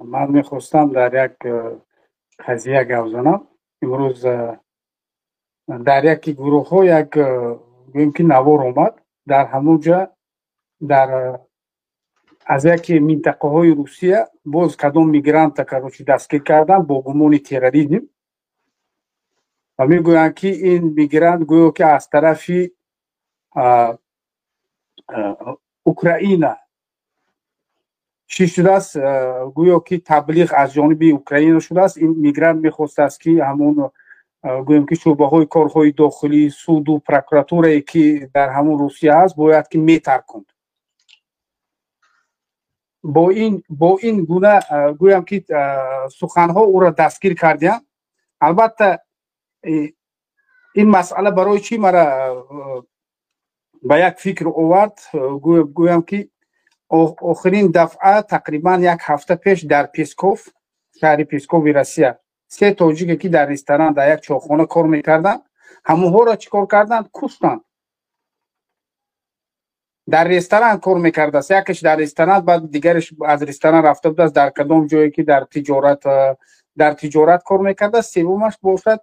Ман мехостам дар як қазия гап занам. Имрӯз дар яке гурӯҳҳо як, гӯем ки, навор омад. Дар ҳамон ҷа дар аз яке минтақаҳои Русия боз кадом мигранта, короче, дастгир кардан бо гумони терроризм ва мегӯянд, ки ин мигрант гӯё ки аз тарафи Украина чӣ шудааст, гӯё ки таблиғ аз ҷониби Украина шудааст. Ин мигрант мехостааст, ки ҳамон, гӯем ки, шӯъбаҳои корҳои дохилӣ, суду прокуратурае, ки дар ҳамон Русия ҳаст, бояд ки метаркунд. Бо ин гуна, гӯям ки, суханҳо ӯро дастгир кардиянд. Албатта, ин масъала барои чӣ мара ба як фикр овард? Гӯям ки, охирин дафъа тақрибан як ҳафта пеш дар Псков, шаҳри Пскови Россия, се тоҷике, ки дар ресторан, дар як чойхона кор мекарданд, ҳамонҳоро чӣ кор карданд? Куштанд. Дар ресторан кор мекардааст якеш дар ресторан, баъд дигареш аз ресторан рафта будааст, дар кадом ҷое ки дар тиҷорат кор мекардааст, севумаш бошад,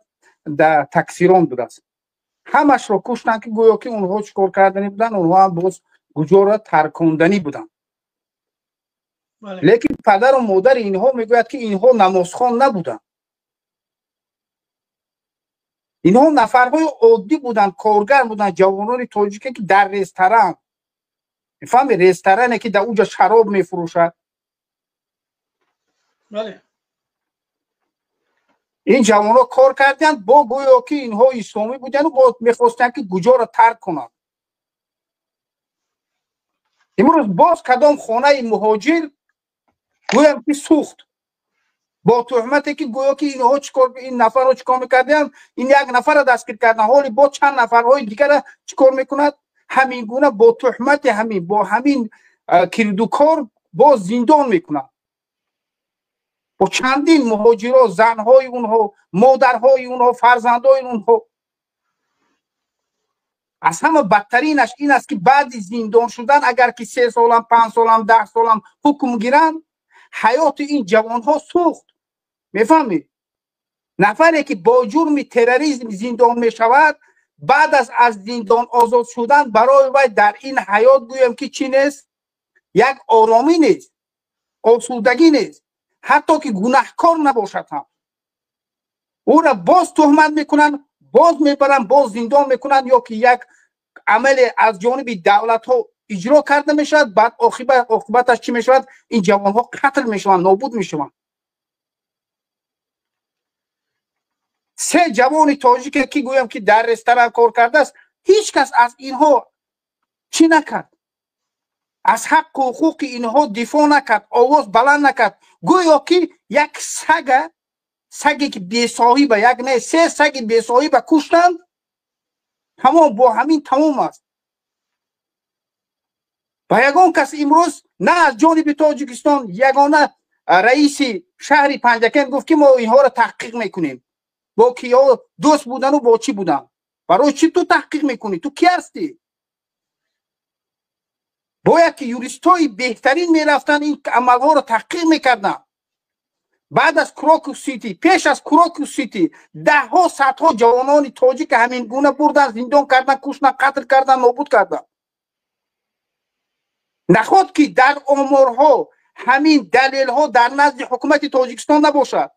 дар таксирон будааст. Ҳамашро куштанд, ки гӯё ки онҳо чӣ кор карданӣ буданд? Онҳо ҳам боз гуҷоро тарконданӣ буданд. Лекин падару модари инҳо мегӯяд, ки инҳо намозхон набуданд, инҳо нафарҳои оддӣ буданд, коргар буданд, ҷавонони тоҷике, ки дар ресторан, мефаҳми, ресторане, ки дар уҷа шароб мефурӯшад, ин ҷавонҳо кор карданд. Бо гӯё ки инҳо исломӣ буданду бо мехостанд, ки гуҷоро тарк кунанд. Имрӯз боз кадом хонаи муҳоҷир, гӯям ки, сӯхт бо туҳмате, ки гӯё ки инҳо чикор, ин нафарро чикор мекардианд. Ин як нафарро дастгир карданд, ҳоли бо чанд нафарҳои дигара чикор мекунад? Ҳамин гуна бо туҳмати ҳамин, бо ҳамин кирдукор боз зиндон мекунад. Бо чандин муҳоҷиро, занҳои онҳо, модарҳои онҳо, фарзандои онҳо. Аз ҳама бадтаринаш ин аст, ки баъди зиндон шудан, агар ки 3 солам, 5 солам, 10 солам ҳукм гиранд, ҳаёти ин ҷавонҳо сӯхт. Мефаҳмед, нафаре, ки бо ҷурми терроризм зиндон мешавад, баъд аз зиндон озод шудан барои вай дар ин ҳаёт, гӯем ки, чӣ нест? Як оромӣ нест, осудагӣ нест. Ҳатто ки гунаҳкор набошад ҳам, ӯра боз туҳмат мекунанд, боз мебаранд, боз зиндон мекунанд ё ки як амале аз ҷониби давлатҳо иҷро карда мешавад. Баъд оқибаташ чӣ мешавад? Ин ҷавонҳо қатл мешаванд, нобуд мешаванд. Се ҷавони тоҷике, ки, гӯям ки, дар ресторан кор кардааст, ҳеҷ кас аз инҳо чӣ накард? Аз ҳаққу ҳуқуқи инҳо дифоъ накард, овоз баланд накард. Гӯё ки як сага, саге ки бесоҳиба, як не, се саги бесоҳиба куштанд, ҳамон бо ҳамин тамом аст. Ба ягон кас имрӯз на аз ҷониби Тоҷикистон, ягона раиси шаҳри Панҷакент гуфт, ки мо инҳоро таҳқиқ мекунем, бо киҳо дӯст будану бо чӣ будан. Барои чӣ ту таҳқиқ мекунӣ? Ту ки ҳастӣ? Бояд ки юристҳои беҳтарин мерафтанд, ин амалҳоро таҳқиқ мекарданд. Баъд аз Крокус Сити, пеш аз Крокус Сити даҳҳо, садҳо ҷавонони тоҷика ҳамин гуна бурдан, зиндон кардан, куштан, қатл кардан, нобуд кардан. Наход ки дар оморҳо ҳамин далелҳо дар назди ҳукумати Тоҷикистон набошад?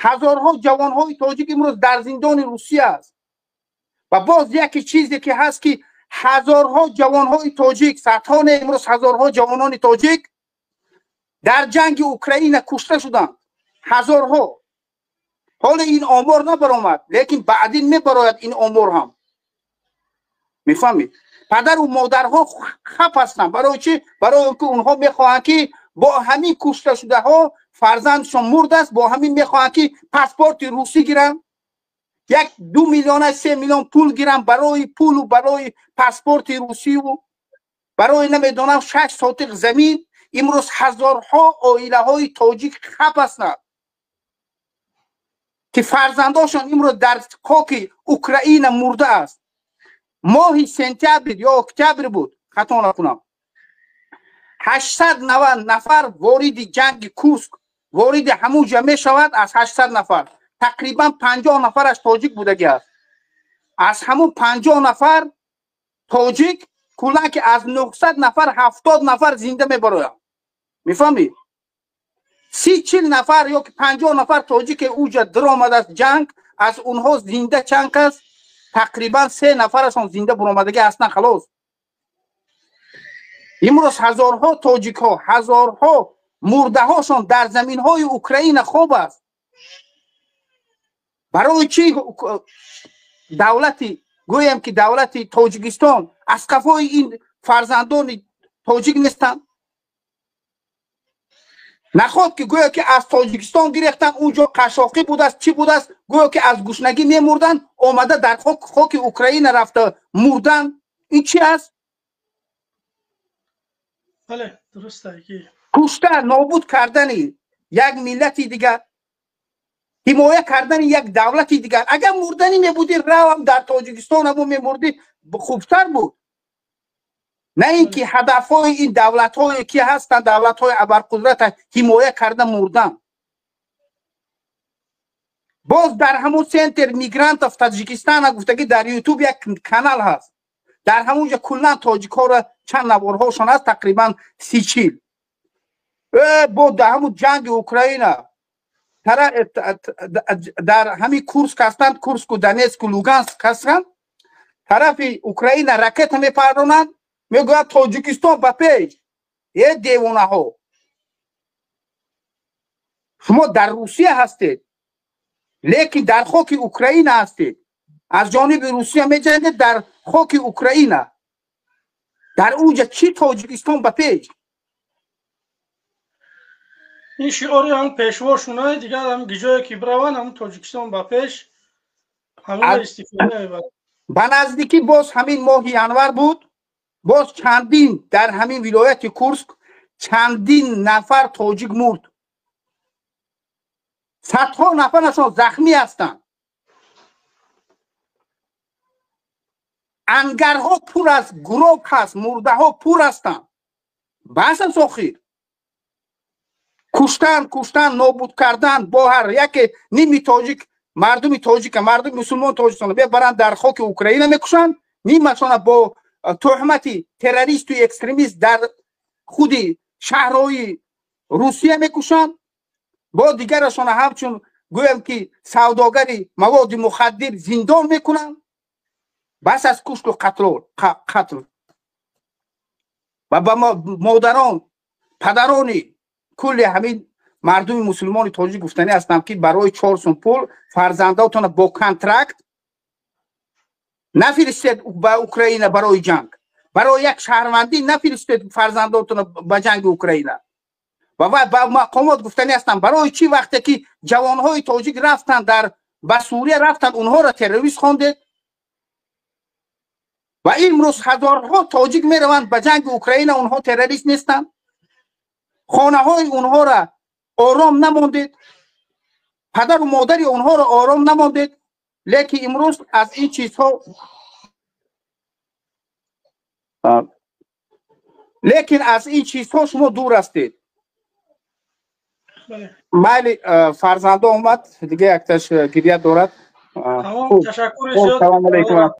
Ҳазорҳо ҷавонҳои тоҷик имрӯз дар зиндони Русия аст. Ва боз яке чизе ки ҳаст, ки ҳазорҳо ҷавонҳои тоҷик, садҳо не, имрӯз ҳазорҳо ҷавонони тоҷик дар ҷанги Украина кушта шуданд, ҳазорҳо. Ҳоло ин омор набаромад, лекин баъдин мебарояд ин омор ҳам. Мефаҳмед, падару модарҳо хаф ҳастанд. Барои чӣ? Барои он ки онҳо мехоҳанд, ки бо ҳамин кушташудаҳо фарзандшон мурдааст, бо ҳамин мехоҳанд, ки паспорти русӣ гиранд, як 2 миллиона, 3 миллион пул гиранд. Барои пулу барои паспорти русиву барои, намедонам, 6 сотиқ замин имрӯз ҳазорҳо оилаҳои тоҷик хаф ҳастанд, ки фарзандошон имрӯз дар хоки Украина мурдааст. Моҳи сентябр ё октябр буд, хато накунам, 890 нафар вориди ҷанги Курск Вориди ҳамунҷа мешавад, аз 800 нафар тақрибан 50 нафараш тоҷик будагӣ аст. Аз ҳамун 50 нафар тоҷик куллан ки аз 900 нафар 70 нафар зинда мебароянд. Мефаҳмӣ? 30-40 нафар ё ки 50 нафар тоҷике уҷа даромадааст ҷанг, аз онҳо зинда чанд кас? Тақрибан 3 нафарашон зинда буромадагӣ ҳастанд, халос. Имрӯз ҳазорҳо тоҷикҳо, ҳазорҳо мурдаҳошон дар заминҳои Украина хоб аст. Барои чӣ давлати, гӯем ки давлати Тоҷикистон аз қафои ин фарзандони тоҷик нестанд? Наход ки гӯё ки аз Тоҷикистон гирехтанд, он ҷо қашшоқӣ будааст, чӣ будааст, гӯё ки аз гушнагӣ мемурданд, омада дар хоки Украина рафта мурданд. Ин чӣ аст? Бале, дуруст. Кушта нобуд кардани як миллати дигар, ҳимоя кардани як давлати дигар. Агар мурданӣ мебудӣ, равам дар Тоҷикистон ҳамо мемурдӣ, хубтар буд. На ин ки ҳадафҳои ин давлатҳое ки ҳастанд, давлатҳои абарқудрата ҳимоя карда мурдан. Боз дар ҳамун Центр мигрантов Таджикистана гуфтагӣ дар Ютуб як канал ҳаст. Дар ҳамунҷа куллан тоҷикҳоро чанд наворҳошон ҳаст, тақрибан 30-40. Бо дар ҳамун ҷанги Украина дар ҳамин Курск ҳастанд, Курску, Донецку, Луганск ҳастанд. Тарафи Украина ракета мепаронанд, мегӯяд: «Тоҷикистон ба пеш!» Е девонаҳо, шумо дар Русия ҳастед, лекин дар хоки Украина ҳастед, аз ҷониби Русия меҷангед дар хоки Украина. Дар унҷа чӣ «Тоҷикистон ба пеш»? Ин шиори ҳам пешвошуна дигар, ҳам гиҷое ки бираванд, ҳам «Тоҷикистон ба пеш» ҳамина истифода мебаранд. Ба наздикӣ боз ҳамин моҳи январ буд, боз чандин дар ҳамин вилояти Курск чандин нафар тоҷик мурд, садҳо нафарашон захмӣ ҳастанд. Ангарҳо пур аз гуроб ҳаст, мурдаҳо пур ҳастанд. Бас аст охир. Куштан, куштан, нобуд кардан бо ҳар яке ними тоҷик, мардуми тоҷика, мардуми мусулмон Тоҷикистон мебаранд, дар хоки Украина мекушанд, нимашона бо тӯҳмати террористу экстремист дар худи шаҳрҳои Русия мекушанд, бо дигарашона ҳамчун гӯям ки савдогари маводи мухаддир зиндон мекунанд. Бас аз кушту қатл. Ва ба модарон, падарони кулли ҳамин мардуми мусулмони тоҷик гуфтанӣ ҳастам, ки барои 4 сум пул фарзандотона бо контракт нафиристед ба Украина барои ҷанг. Барои як шаҳрвандӣ нафиристед фарзандотона ба ҷанги Украина. Ва ба мақомот гуфтанӣ ҳастам: барои чӣ вақте ки ҷавонҳои тоҷик рафтанд дар ба Сурия рафтанд, онҳоро террорист хондед ва имрӯз ҳазорҳо тоҷик мераванд ба ҷанги Украина, онҳо террорист нестанд? Хонаҳои онҳоро ором намондед, падару модари онҳоро ором намондед, лекин имрӯз аз ин чизҳо, лекин аз ин чизҳо шумо дур ҳастед. Майли, фарзандо омад, дига якташ гиря дорад. Ташаккури. Салому алайкум.